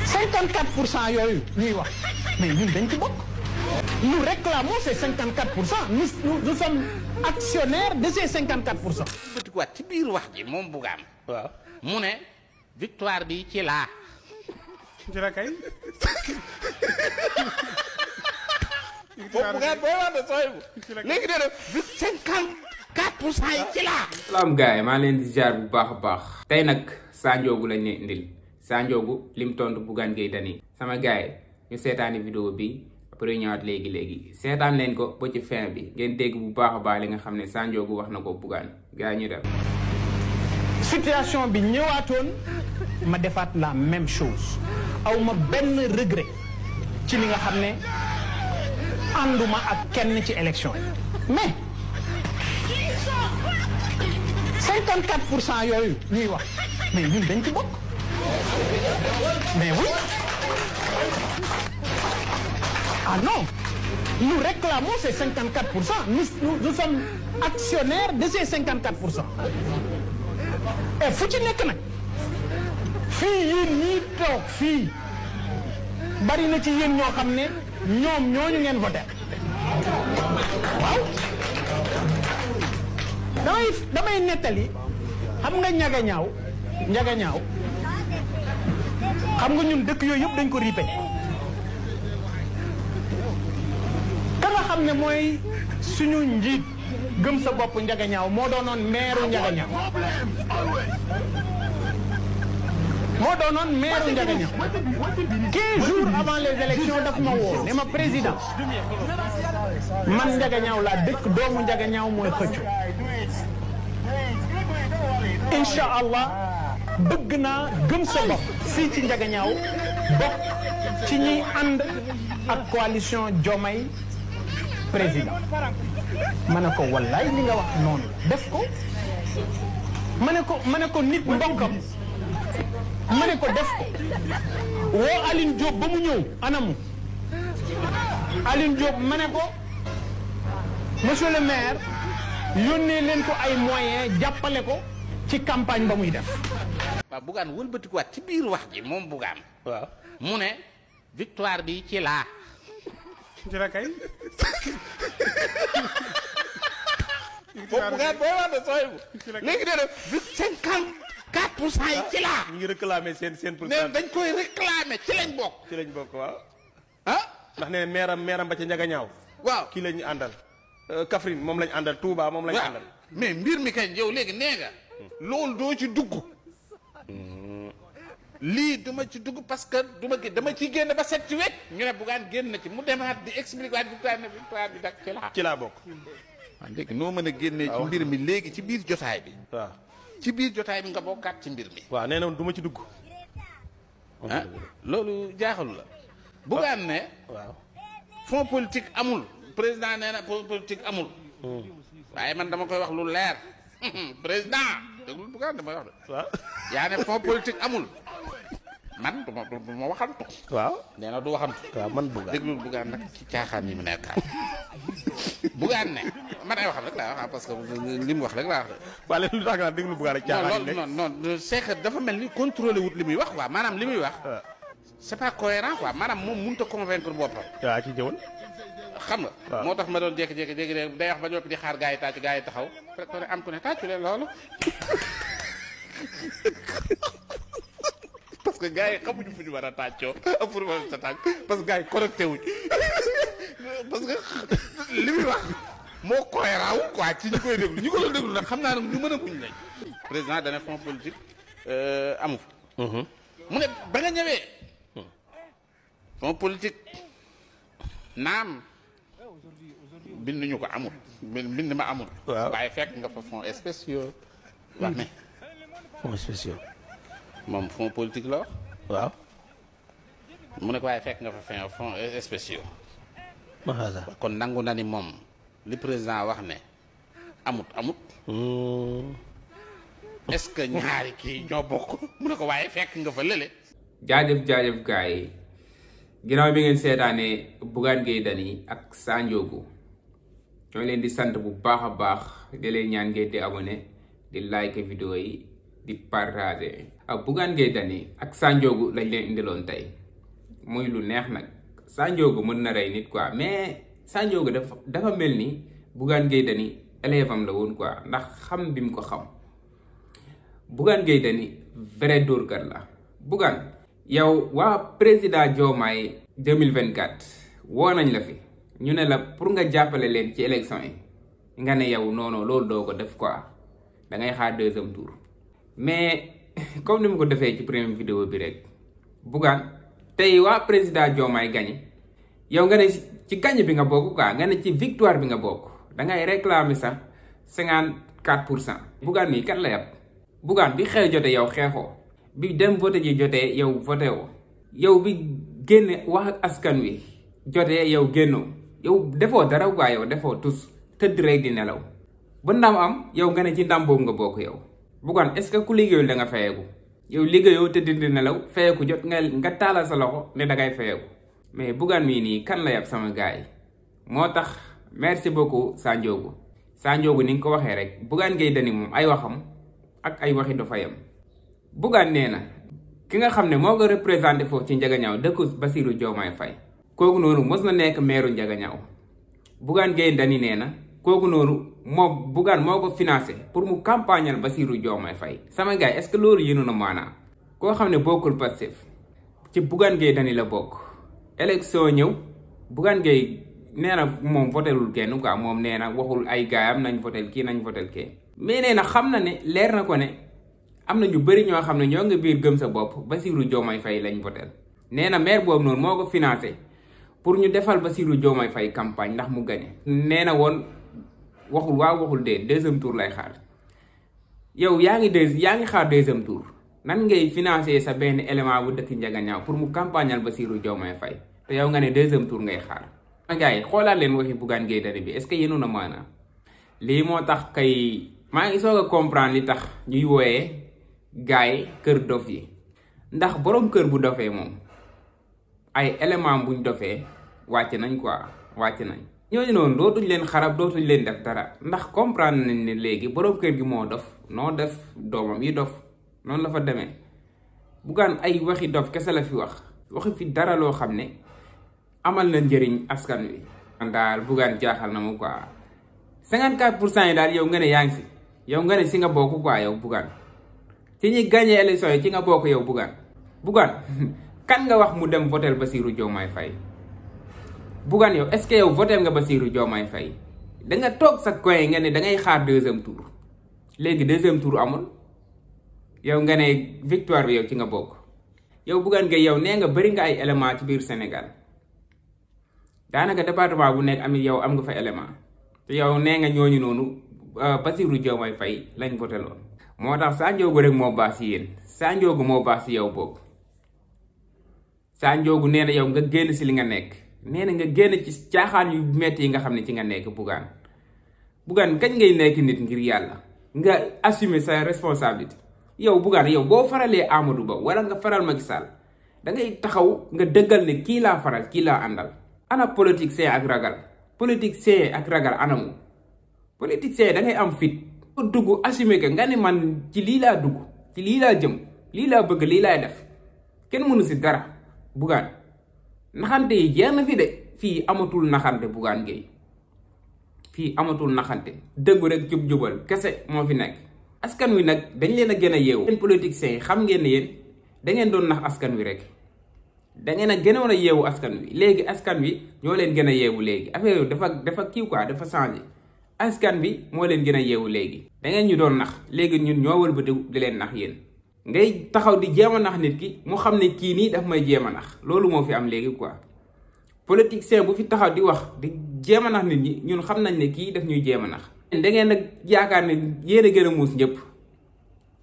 54% yooyu ñuy wax mais ñun dañ ci bokk. Nous réclamons ces 54%. Nous sommes actionnaires de ces 54%. bëtikuwaat ci biir wax ji moom Bougane. waaw mu ne victoire bi ci laa. ci la kay. boobu Bougane booy wax de sooy bu. léegi de 54% yi ci laa. salaam gars yi maa leen di jaar bu baax a baax. tey nag Sa Ndiogou lañ ne indil Sa Ndiogou lim tontu Bougane Gueye Dany. sama gars yi ñu seetaani vidéo bi après ñëwaat léegi seetaan leen ko ba ci fin bi ngeen dégg bu baax a baax li nga xam ne Sa Ndiogou wax na ko Bougane gars yi ñu def. situation bi ñëwaatoon ma defaat la même chose aw ma benn regret ci li nga xam ne ànduma ak kenn ci élection yi mais 54% yooyu ñuy wax mais ñun dañ ci bokk mais oui ah non nous réclamons ces 54%. Nous sommes actionnaires de ces 54%. Et fu ci nekk nag fii yéen ñii toog fii bari na ci yéen ñoo xam ne ñoom ñooñu ngeen voté waaw damay nettali xam nga ñaga ñaaw xam nga ñun dëkk yooyu yëpp dañ ko riipe ka nga xam ne mooy suñu njiit gëm sa bopp njaga ñaaw moo doonoon maire njaga ñaaw 15 jours avant les élections daf ma woo ne ma président man njaga ñaaw laa dëkk doomu njaga ñaaw mooy xëccu incha allah bëgg naa gëm sa bopp fii ci njaga ñaaw bokk ci ñiy ànd ak coalition Diomaye président ma ne ko wallaay li nga wax noonu def ko ma ne ko nit mbokkam ma ne ko def ko woo Aline Diop ba mu ñëw anamu Aline Diop ma ne ko monsieur le maire yónnee leen ko ay moyens jàppale ko ci campagne ba muy def. waaw Bougane wëlbatikuwaat ci biir wax ji moom Bougane. waaw mu ne victoire bi ci laa. ci la kay. boobu Bougane booy wax de sooy bu. léegi de 54% yi ci laa. ñu ngi réclamer seen ne pourcentage. dañ koy réclamer ci lañ bokk. ci lañ bokk waaw. ah. ndax nee meeram ba ca Ndiaga ñaaw. waaw kii lañu àndal. Kaffrine moom lañu àndal Touba moom lañu àndal. mais mbir mi kañ yow léegi nee nga. loolu doo ci dugg. lii duma ci dugg parce que dama ciy génn ba set ci wet ñu ne Bougane génn na ci mu demaat di expliquer waat victoire bi dak ci laa. ci laa bokk. waaw léegi noo mën a génnee ci mbir mi léegi ci biir jotaay bi. waaw ci biir jotaay bi nga bokkaat ci mbir mi. waaw nee na du ma ci dugg. ah loolu jaaxalu la. Bougane ne. waaw fond politique amul président nee na fond politique amul. waaye man dama koy wax lu leer. président déglu Bougane damay wax de. waaw. yaa ne fond politique amul. man du ma waxantu. waaw. nee na du waxantu. waaw man Bougane. déglu Bougane nag ci caaxaan yi mu nekkaat. Bougane ne man ay waxam rek laa wax parce que li mu wax rek laa wax de. waa léegi lu tax nga déglu Bougane ak caaxaan yi non non c'est que dafa mel ni contrôlé wut li muy wax quoi maanaam li muy wax. c'est pas cohérent quoi maanaam moom mënut a convaincre boppam. waaw ci jëwal. xam nga. waaw moo tax ma doon jékki-jékki day wax ba ñoppi di xaar gaa yi tàcc gaa yi taxaw fekk ne am ku ne tàccu leen loolu. parce que gaa yi xamuñu fu ñu war a tàccoo pour war a tàcc parce que gaa yi connecté wuñ parce que li muy wax moo cohérent wu quoi ci ñi koy déglu ñi ko doon déglu nag xam naa ne ñu mën a muñ lañ. président dana fond politique amu fa. mu ne ba nga ñëwee. fond politique naam. binduñu ko amul bind ma amul. waaw waaye fekk nga fa fonds spéciaux. wax ne. fonds spéciaux. moom fonds politique la wax. waaw. mu ne ko waaye fekk nga fa fonds spéciaux. macha kon nangu na ni moom li président wax ne amut. est-ce que ñaari kii ñoo bokk. mu ne ko waaye fekk nga fa lële. jaajëf gars yi ginnaaw bi ngeen seetaanee Bougane Gueye Dany ak Sa Ndiogou ñoo leen di sant bu baax a baax di leen ñaan ngeen di abonné di like vidéo yi di partager Bougane Gueye Dany ak Sa Ndiogou lañ leen indiloon tey muy lu neex nag. Sa Ndiogou mën na rey nit quoi mais Sa Ndiogou dafa mel ni Bougane Gueye Dany élève am la woon quoi ndax xam bi mu ko xam. Bougane Gueye Dany vrai dóorkat la. Bougane yow waa président Diomaye 2024 woo nañ la fi ñu ne la pour nga jàppale leen ci élection yi nga ne yow non loolu doo ko def quoi da ngay xaar deuxième tour. mais comme ni mu ko defee ci première vidéo bi rek Bougane tey waa président Diomaye gagné yow nga ne ci gagné bi nga bokk quoi nga ne ci victoire bi nga bokk da ngay réclamer sax 54%. Bougane mii kat la yab. Bougane bi xeex jotee yow xeexoo bi dem voté ji jotee yow voté woo yow bi génne wax ak askan wi jotee yow génnoo yow defoo dara quoi yow defoo tus tëdd rek di nelaw ba ndam am yow nga ne ci ndam boobu nga bokk yow. Bougane est-ce que ku liggéeyul da nga fayeeku yow liggéeyoo tëdd di nelaw fayeeku jot nga taalal sa loxo ne dangay fayeeku. mais Bougane mii nii kan la yab sama gars yi moo tax merci beaucoup Sa Ndiogou. Sa Ndiogou ni nga ko waxee rek Bougane Gueye Dany moom ay waxam ak ay waxi dafa yam. Bougane nee na ki nga xam ne moo ko représenté foofu ci Ndiaganiao dëkku Bassirou Diomaye Faye kooku noonu mos na nekk meeru Ndiaganiao. Bougane Gueye Dany nee na kooku noonu moom Bougane moo ko financé pour mu campagnal Bassirou Diomaye Faye. sama gars est-ce que loolu yéenu na maanaa koo xam ne bokkul Pastef ci Bougane Gueye Dany la bokk élection ñëw Bougane Gueye nee na moom votelul kenn quoi moom nee na waxul ay gaayam nañ votel kii nañ votel kee mais nee na xam na ne leer na ko ne am na ñu bëri ñoo xam ne ñoo nga biir gëm sa bopp Bassirou Diomaye Faye lañ votel. nee na maire boobu noonu moo ko financé pour ñu defal Bassirou Diomaye Faye campagne ndax mu gagné. nee na woon waxul waaw waxul deuxième tour lay xaar yow yaa ngi xaar deuxième tour nan ngay financé sa benn élément bu dëkk Ndiaganiao pour mu campagnal Bassirou Diomaye Faye te yow nga ne deuxième tour ngay xaar. gars yi xoolaat leen waxi Bougane Gueye Dany bi est-ce que yéenu na maanaam lii moo tax kay maa ngi soog a comprendre li tax ñuy wooyee gars yi kër dof yi ndax borom kër bu dofee moom ay élément buñ dofee wàcc nañ quoi wàcc nañ ñooñu noonu dootuñ leen xarab dootuñ leen def dara ndax comprendre nañ ne léegi borom kër gi moo dof noo def doomam yi dof noonu la fa demee. Bougane ay waxi dof kese la fi waxi fi dara loo xam ne amal na njëriñ askan wi. daal Bougane jaaxal na ma quoi 54% yi daal yow nga ne yaa ngi si yow nga ne si nga bokk quoi yow Bougane ci ñi gagné élection yi ci nga bokk yow Bougane kan nga wax mu dem votel Bassirou Diomaye Faye. Bougane yow est-ce que yow votel nga Bassirou Diomaye Faye da nga toog sa coin nga ne da ngay xaar deuxième tour léegi deuxième tour amul yow nga ne victoire bi yow ci nga bokk yow Bougane Gueye yow nee nga bëri nga ay élément ci biir Sénégal daanaka département bu nekk am yow am nga fa élément te yow nee nga ñooñu noonu Bassirou Diomaye Faye lañ voteloon. moo tax Sa Ndiogou rek moo baax si yéen Sa Ndiogou moo baax si yow boobu Sa Ndiogou nee na yow nga génn si li nga nekk nee na nga génn ci caaxaan yu metti yi nga xam ne ci nga nekk. Bougane kañ ngay nekk nit ngir yàlla nga assumer sa responsabilité. yow Bougane yow boo faralee Amadou Ba wala nga faral Macky Sall da ngay taxaw nga dëggal ne kii laa faral kii laa àndal. ana politique c'est ak ragal politique c'est ak ragal anamu politique c'est da ngay am fit dugg assumer que nga ne man ci lii laa dugg ci lii laa jëm lii laa bëgg lii laay def kenn mënu si dara. Bougane naxante yi jeex na fi de fii amatul naxante. Bougane Gueye fii amatul naxante dëggu rek jub-jubal kese moo fi nekk. askan wi nag dañ leen a gën a yeewu. yéen politiciens yi xam ngeen ne yéen da ngeen doon nax askan wi rek da ngeen a gënoon a yeewu askan wi léegi askan wi ñoo leen gën a yeewu léegi affaire yooyu dafa kii quoi dafa changé. askan bi moo leen gën a yeewu léegi. da ngeen ñu doon nax léegi ñun ñoo wëlbati di leen nax yéen. ngay taxaw di jéem a nax nit ki mu xam ne kii nii daf may jéem a nax loolu moo fi am léegi quoi. politicien bu fi taxaw di wax di jéem a nax nit ñi ñun xam nañ ne kii daf ñuy jéem a nax. da ngeen nag yaakaar ne yéen a gën a muus ñëpp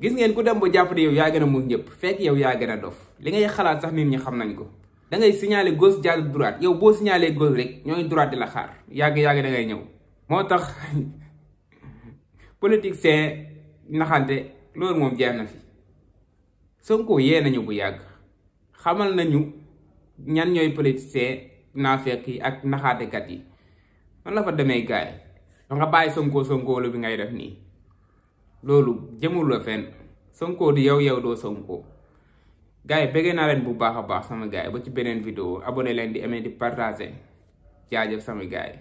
gis ngeen ku dem ba jàpp ne yow yaa gën a muus ñëpp fekk yow yaa gën a dof li ngay xalaat sax nit ñi xam nañ ko. da ngay signaler gauche jàll droite yow boo signaler gauche rek ñooy droite di la xaar yàgg da ngay ñëw. moo tax politicien naxante loolu moom jeex na fi. Sonko yee nañu bu yàgg xamal nañu ñan ñooy politicien naafeq yi ak naxaatekat yi man la fa demee gaay nga bàyyi Sonko la bi ngay def nii loolu jëmul la fenn Sonko di yow doo Sonko. gars yi bëggee naa leen bu baax a baax sama gars yi ba ci beneen vidéo abonné leen di aimer di partager jaajëf sama gars yi